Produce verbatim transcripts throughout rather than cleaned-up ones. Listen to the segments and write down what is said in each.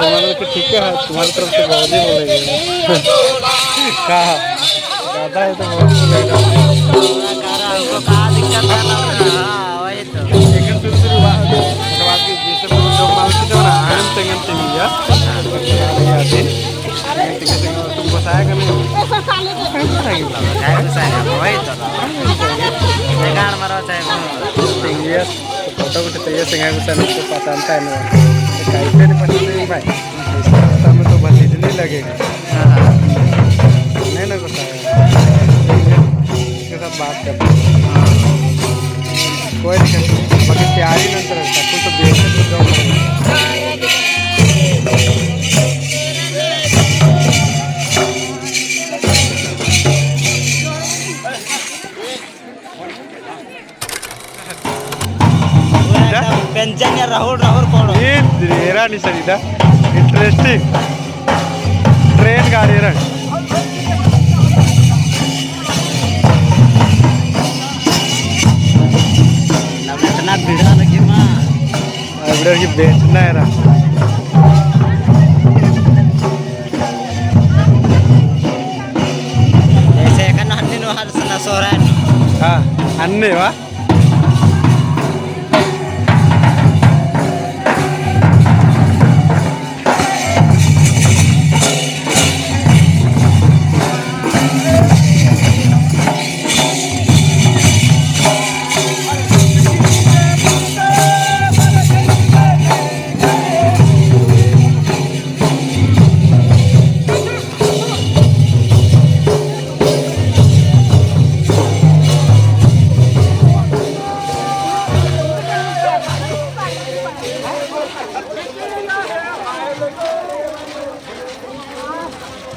तुम्हारे तो ठीक है, तुम्हारी तरफ से बहुत ही बोलेंगे। कहा? ज़्यादा है तो बहुत ही बोलेगा। का दिक्कत है ना? हाँ, वही तो। लेकिन शुरू शुरू हुआ, मतलब आपकी जैसे जो मांगते थे ना, आनंद संगम से मिल गया। तुम बताया कि नहीं? ऐसा साले को। कैसे बताएंगे? वही तो। बेकार मरो चाहे वो। Yes, तो फोटो उठे तो ये सिंगा गुस्सा नहीं तो पसंद है ना। तो कैसे नहीं पसंद है भाई? इसका गुस्सा में तो बस इतनी लगेगी। हाँ, हाँ। नहीं ना गुस्सा है। इसके साथ बात करते हैं। कोई दिक्कत नहीं। बाकी तैयारी नंतर है। सब कुछ तो बेहतर से जाओ। पूरा एकदम बेंजन या राहुल, राहुल कोड़ो। ये एरा निशानी दा। Interesting। Train गाड़ी रंग। इतना भीड़ा लगी माँ। अब इधर की बेचना है ना। जैसे एखन हन्नी नु हर सना सोहरा नु। हाँ, हन्नी वा।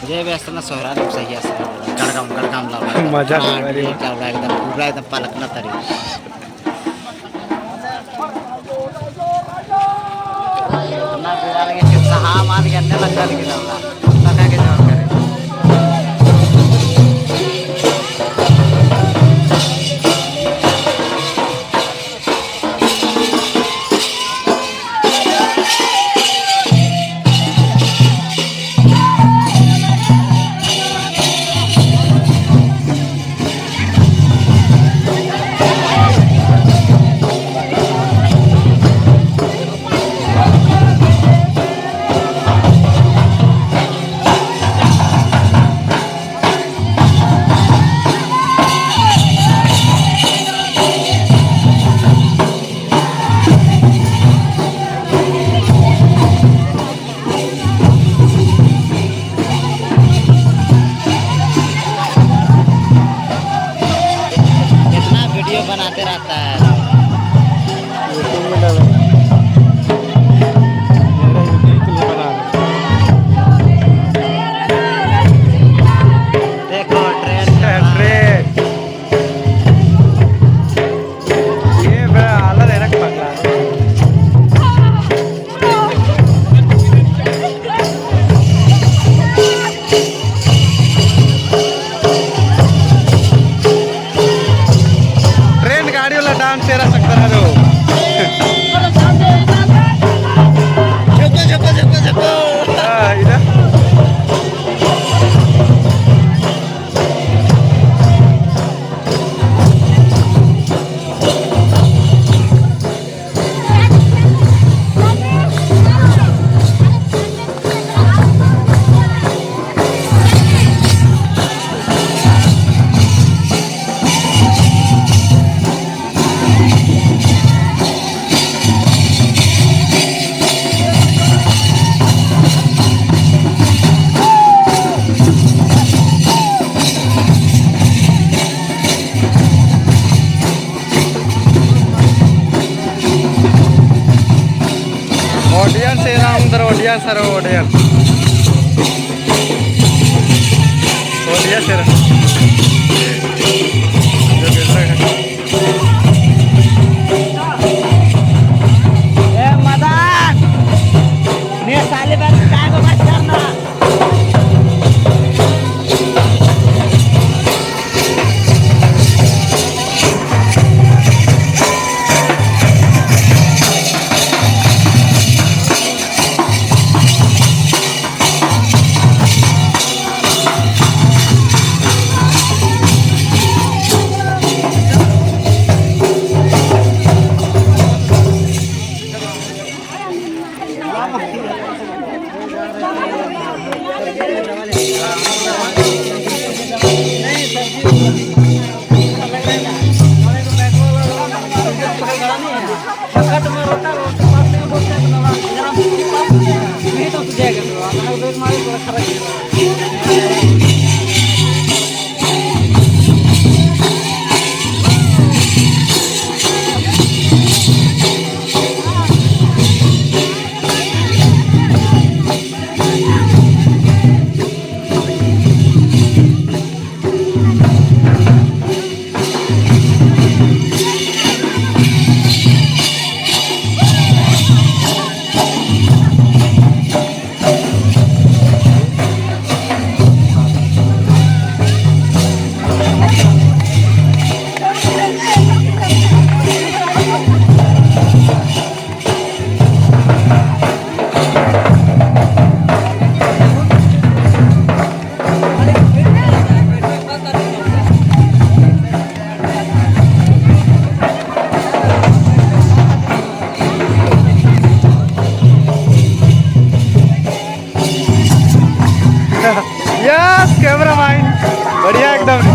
जे भी असना सोहरा लोग सही असना। गड़गम, गड़गम लावड़ा। मजा हाँ, आ रही है। ये क्या हो रहा है एकदम, पूरा एकदम पलकना तरी। ना बुरा लगे, फिर सहा मान के अंदर लग जाने के लावड़ा। पता के जवाब करे। कितना वीडियो बनाते रहता है। YouTube में डालो। मेरा YouTube के लिए बना रहे। देखो, ट्रेन। ट्रेन। ये बड़ा आला रहना पगला। ट्रेन गाड़ी वाला डांस तेरा सकता है जो। छुपो, छुपो, छुपो, छुपो। हाँ, इधर। Audience era, अंदर audience era, audience। Audience era। ए मदन, ने साले बार काय को बात करना? Yes, camera man, बढ़िया एकदम।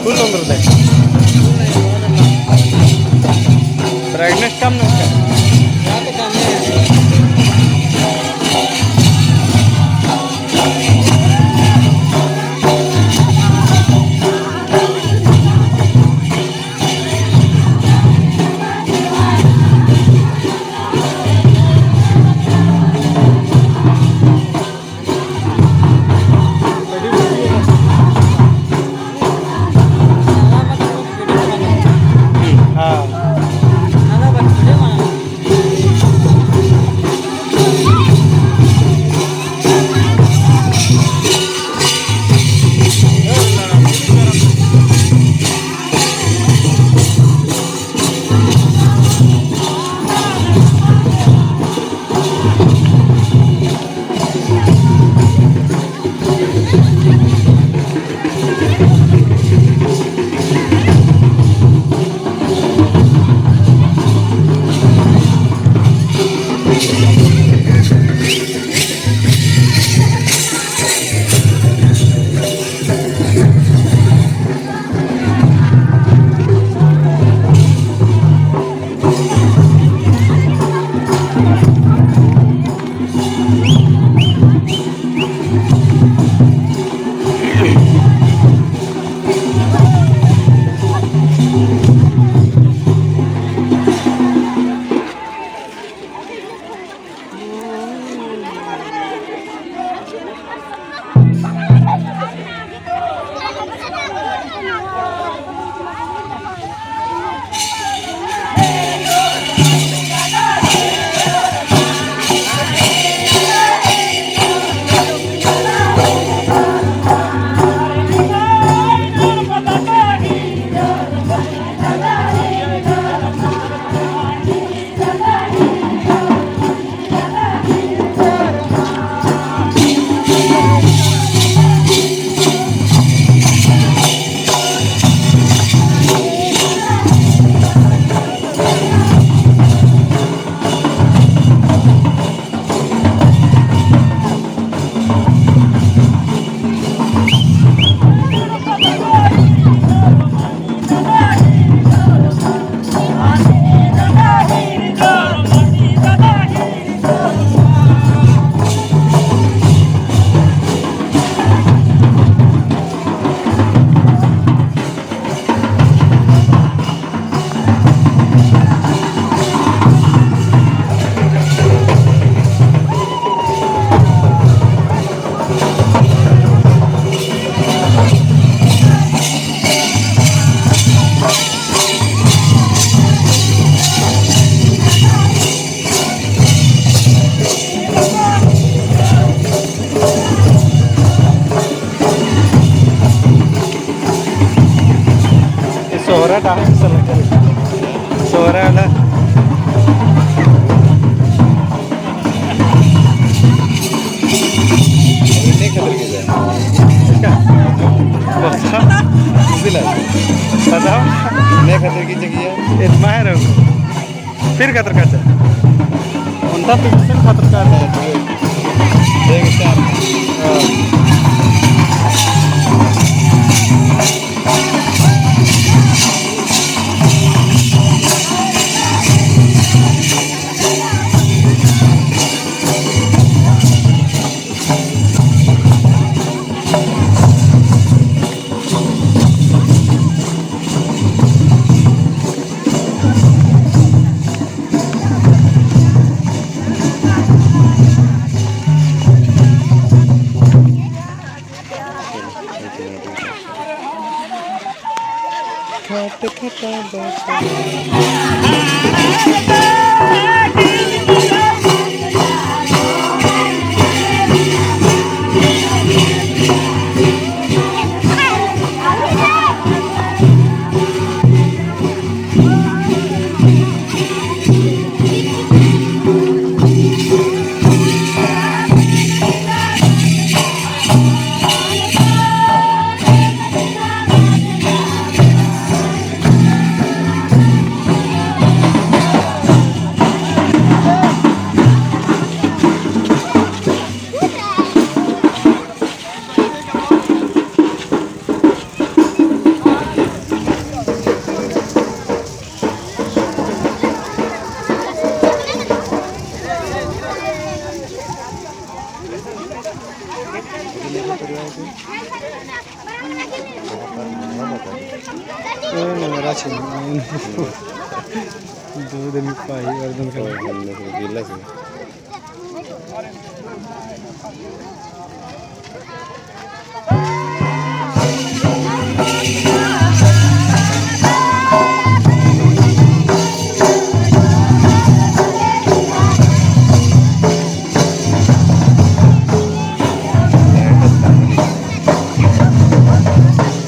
Full on रहता है। Brightness कम ना होता है। हाँ। डांस चला। सोहरा वाला। अभी नहीं खतर की जाए। इसका? बताओ। नहीं खतर की जगह है। इतना है रहो। फिर खतर का चाहे। उनका फिर खतर का चाहे। देख चार। हाँ। दूध नहीं पाई, और दूध का गिलास है।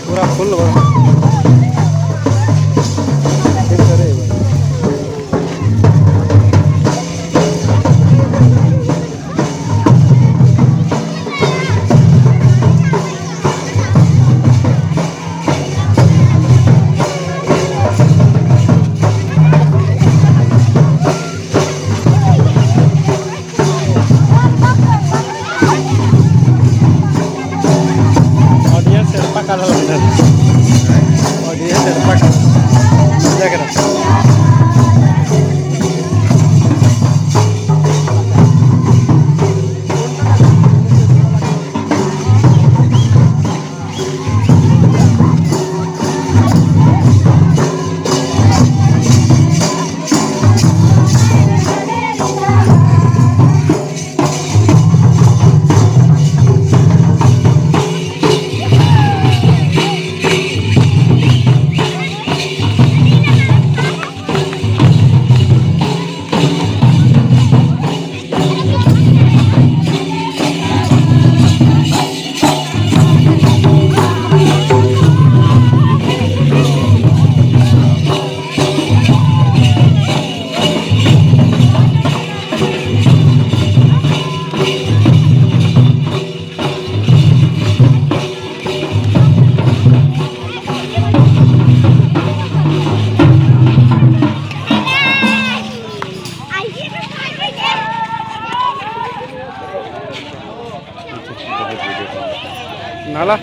पूरा फुल बा। Audience एड़पा काला लगदन। Audience एड़पा काला। मजा करा। नाला।